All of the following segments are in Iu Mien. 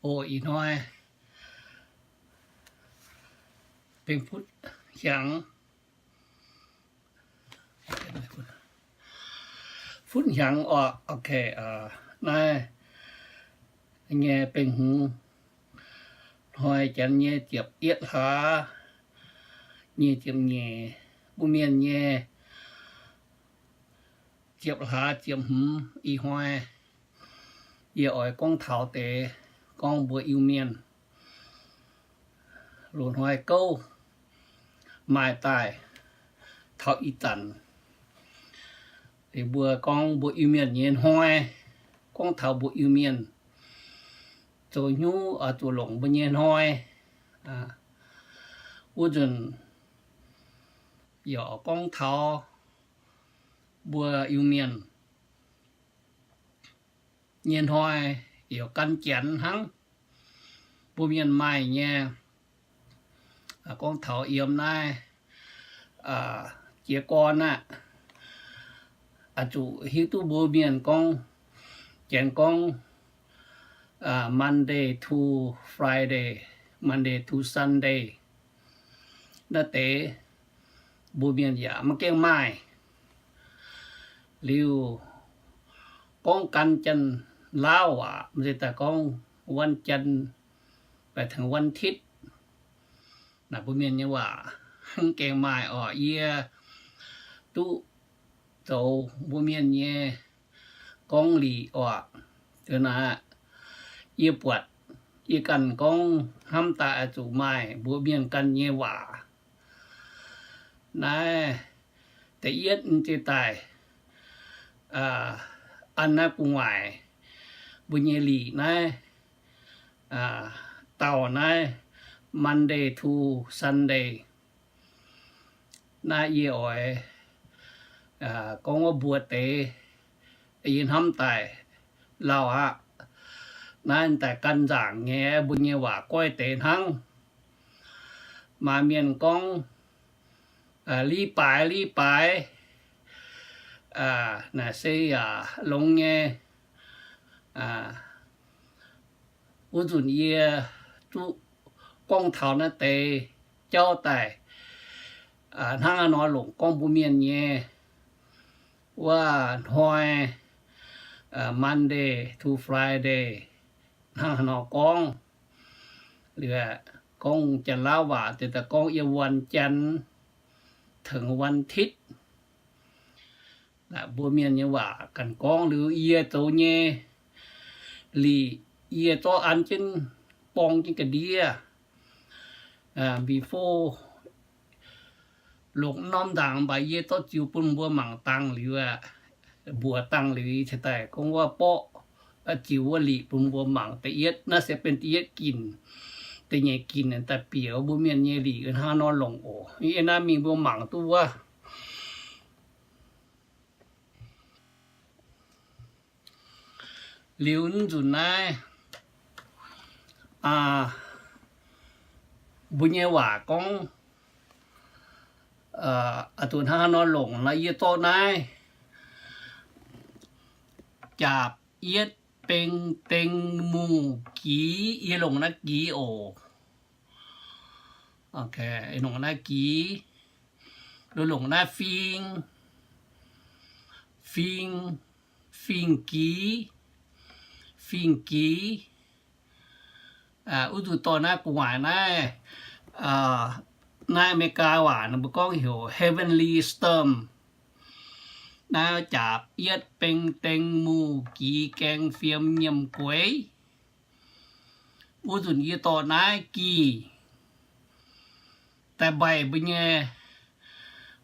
O, ih hnoi bengx futv hnyangx, futv hnyangx oc. Naaiv nyei bengx hmz hnoi, janx nyei ziepc yietv hlaax nyei ziepc nyeic, mbuo mienh nyei ziepc hlaax ziepc hmz. Ih hnoi yie oix gorngv taux deix, gorngv mbuo Iu-Mienh loz-hnoi gouv maaih daaih taux ih zanc. Mbuo gorngv mbuo Iu-Mienh nyei hnoi, gorngv taux mbuo Iu-Mienh zoux hnyouv oix zuqc longc mbuo nyei hnoi. Wuov nzunc yaac gorngv taux mbuo Iu-Mienh nyei hnoi yaac gan Janx hnangv. Mbuo mienh maaih nyei, gorngv taux yiem naaiv jiez gorn aqv, oix zuqc hiuv duqv mbuo mienh gorngv, Janx gorngv Monday to Friday, Monday to Sunday. Naaiv deix mbuo mienh yaac maiv gaengh maaih. Liuz gorngv gan Janx-Laauv waac, maiv zeiz daaih gorngv วันจันทร์ baeqc tengx วันอาทิตย์. Naaiv mbuo mienh nyei waac maiv gaengh maaih oc. Yie duqv zoux mbuo mienh nyei gorngv lic oc. Naaiv yie buatc yie ganh gorngv hnamv daaih oix zuqc maaih mbuo mienh ganh nyei waac. Naaiv da'yietv mv zeiz daaih an naaiv gu'nguaaic mbuo nyei lic naaiv dauh naaiv Monday to Sunday. Naaiv yie oix gorngv wuov mbuo deix, yie hnamv daaih lauh aqv. Naaiv daaih gan nzaangc nyei mbuo nyei waac goiv deix hnangv. Maaih mienh gorngv 礼拜, 礼拜, naaiv se yaac longx nyei. Wuov nzunc yie duqv gorngv taux naaiv deix jauv daaih hnangv haaix nor longc gorngv mbuo mienh nyei wuov hnoi, Monday to Friday, hnangv haaix nor gorngv. Liuz gorngv Janx-Laauv waac deix daaih gorngv yiem วันจันทร์ tengx วันอาทิตย์. Mbuo mienh nyei waac ganh gorngv liuz yie zoux nyei lic, yie zorqv an jienv borng jienv ga'ndiev, before longc norm nzaangc mv baac yie zorqv ziux bun mbuo mangc dangh liuz, mbuox dangh liuz cingx daaih gorngv wuov borqv, ziux wuov lic bun mbuo mangc. Da'yietv naaiv se benx da'yietv ginc. Da'nyeic ginc daaih bieqc mbuo mienh nyei lic hnangv nor longc oc. Yie naaiv mingh mbuo mangc duqv wuov. Liuz nzunc naaiv mbuo nyei waac gorngv, a'duqv hnangv haaix nor longc nor, yie zorqv naaiv jaapc yietv beng deng mungh giz, yie longc naaiv giz oc. Longc naaiv giz, longc naaiv fing, fing, fing giz, fing giz. Wuov nzunc dorh naaiv gu'nguaaic naaiv, naaiv America waac ninh mbuo gorngv heuc heavenly stem. Naaiv jaapc yietv beng deng mungh giz gaeng fiem nyiemc gueix. Wuov nzunc yie dorh naaiv gih daaih mbaih mbuo nyei,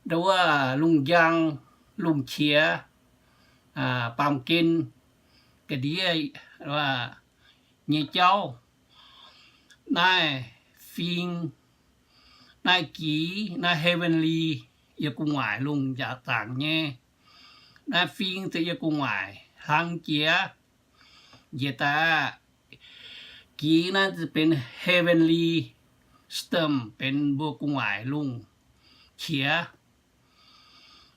ndo wuov lungh njang, lungh qiex, baamh gen, ga'ndiev nyei jauv. Naaiv fing, naaiv giz, naaiv heavenly, yie gu'nguaaic lungh nzaangc nyei. Naaiv fing se yie gu'nguaaic hlang jiex, njiec daaih aqv. Giz naaiv benx heavenly stem, benx mbuo gu'nguaaic lungh qiex.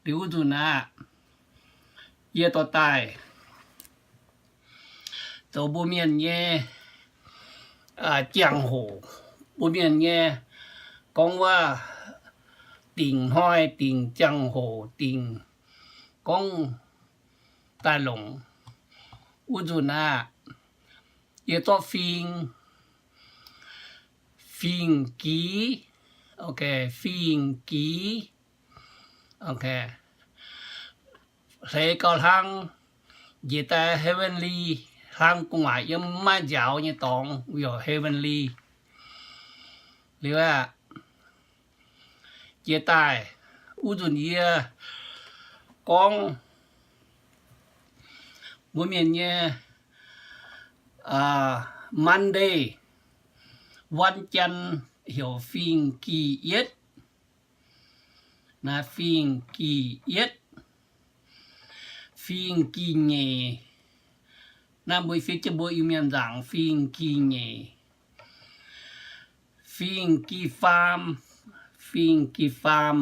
Liuz wuov nzunc aqv, yie dorh daaih zoux mbuo mienh nyei jangx-hoc. Mbuo mienh nyei gorngv wuov dingc hnoi, dingc jangx-hoc, dingc gorngv daaih longc. Wuov nzunc aeqv, yie zorqv fing, fing-giz, fing-giz, hleix gauh hlang, njiec daaih heavenly, hlang gu'nguaaic yiem maiv nziaaux nyei dorngx, youc heavenly. Liuz aeqv, jiex daaih wuov nzunc yie gorngv mbuo mienh nyei Monday, วันจันทร์ heuc fing-giz-yietv. Naaiv fing-giz-yietv, fing-giz-nyeic. Naaiv mbuo fiev jienv mbuo Iu-Mienh nzaangc, fing-giz-nyeic. Fing-giz-faam, fing-giz-faam,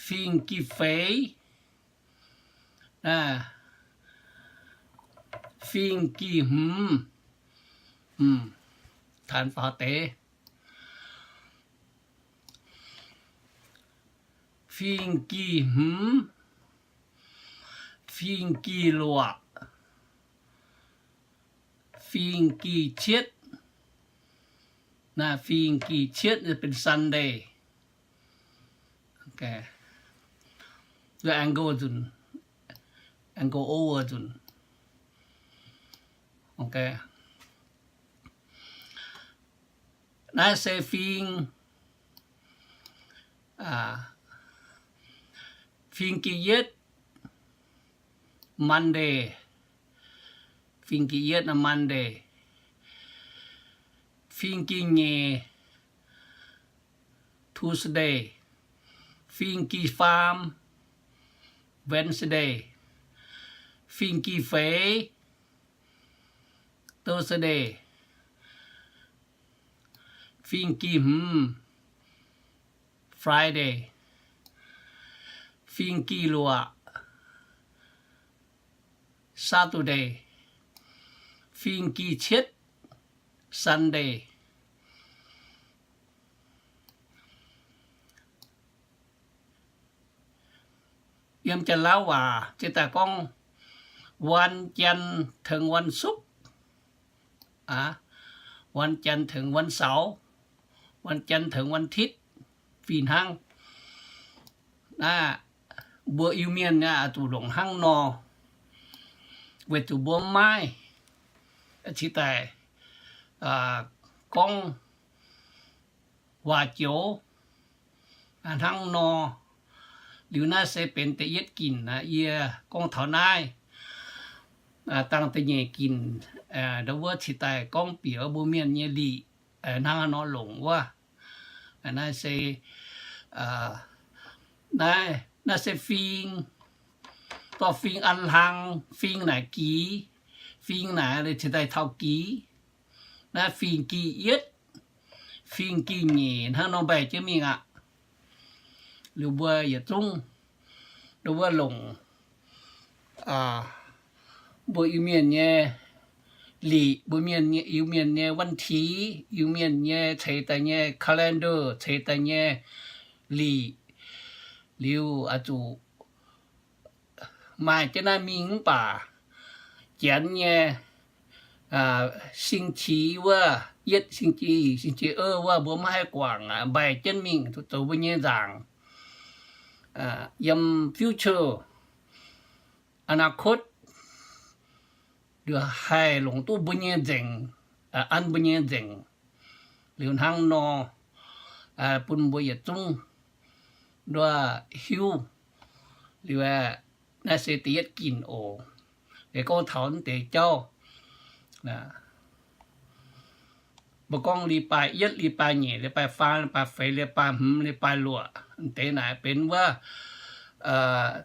fing-giz-feix, fing-giz-hmz, taux faaux deix, fing-giz-hmz, fing-giz-luoqc, fing-giz-cietv. Naaiv fing-giz-cietv benx Sunday. Aengx go nzunc, aengx go over nzunc. Naaiv se fing, fing-giz-yietv, Monday. Fing-giz-yietv naaiv Monday. Fing-giz-nyeic, Tuesday. Fing-giz-faam, Wednesday. Fing-giz-feix, Thursday. Fing-giz-hmz, Friday. Fing-giz-luoqc, Saturday. Fing-giz-cietv, Sunday. Yiem Janx-Lauv waac ziouc daaih gorngv วันจันทร์ tengx วันศุกร์, วันจันทร์ tengx วันเสาร์, วันจันทร์ tengx วันอาทิตย์, fih hnangv. Naaiv mbuo Iu-Mienh naaiv zuqc longc hnangv nor, weic zuqc mbuo maiv cingx daaih gorngv waac-joux hnangv nor. Liuz naaiv se benx da'yietv ginc aqv. Yie gorngv taux naaiv, dangh da'nyeic ginc ndau wuov cingx daaih gorngv bieqc mbuo mienh nyei liqc hnangv haaix nor longc wuov. Naaiv se, naaiv, naaiv se fing, dorh fing an hlang, fing naaic giz, fing naaic cingx daaih taux giz. Naaiv fing-giz-yietv, fing-giz-nyeic hnangv nor mbaih jienv mingh aqv. Liuz mbuo yietc zungv ndau wuov longc mbuo Iu-Mienh nyei liqc, mbuo mienh, Iu-Mienh nyei วันที่, Iu-Mienh nyei ceix daaih nyei calendar, ceix daaih nyei liqc. Liuz oix zuqc maaih jienv naaiv mingh mv baac Janx nyei 星期 wuov, yietv 星期, 星期二 wuov mbuo maiv haih guangc aqv, mbaih jienv mingh zoux mbuo nyei nzaangc. Yiem future, อนาคต, haih longc duqv mbuo nyei nzengc, an mbuo nyei nzengc. Liuz hnangv nor bun mbuo yietc zungv nduov hiuv. Liuz naaiv se da'yietv ginc oc. Liuz gorngv taux naaiv deix jauv, mbuo gorngv 礼拜一, 礼拜二, 礼拜三, 礼拜四, 礼拜五, 礼拜六, deix naaic benx wuov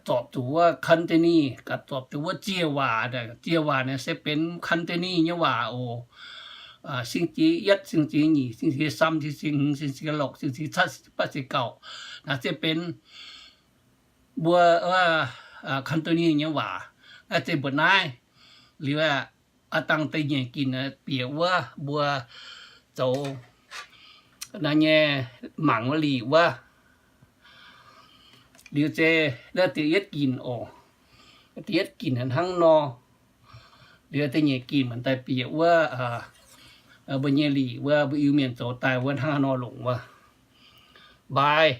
zorpc zuqc wuov คันธนี, zorpc zuqc wuov ziec waac. Ziec waac naaic se benx คันธนี nyei waac oc. 星期一, 星期二, 星期三, 星期五, 星期六, 星期七, 星期八, 星期九, naaiv se benx mbuo คันธนี nyei waac. Naaiv se mbuoqc naaiv. Liuz aeqv, a'dangh da'nyeic ginc bieqc wuov mbuo zoux naaiv nyei mangc wuov lic wuov. Liuz se naaiv da'yietv ginc oc. Da'yietv ginc hnangv nor. Liuz da'nyeic ginc mangc daaih bieqc wuov mbuo nyei lic wuov, mbuo Iu-Mienh zoux daaih wuov hnangv nor longc wuov. Mbaix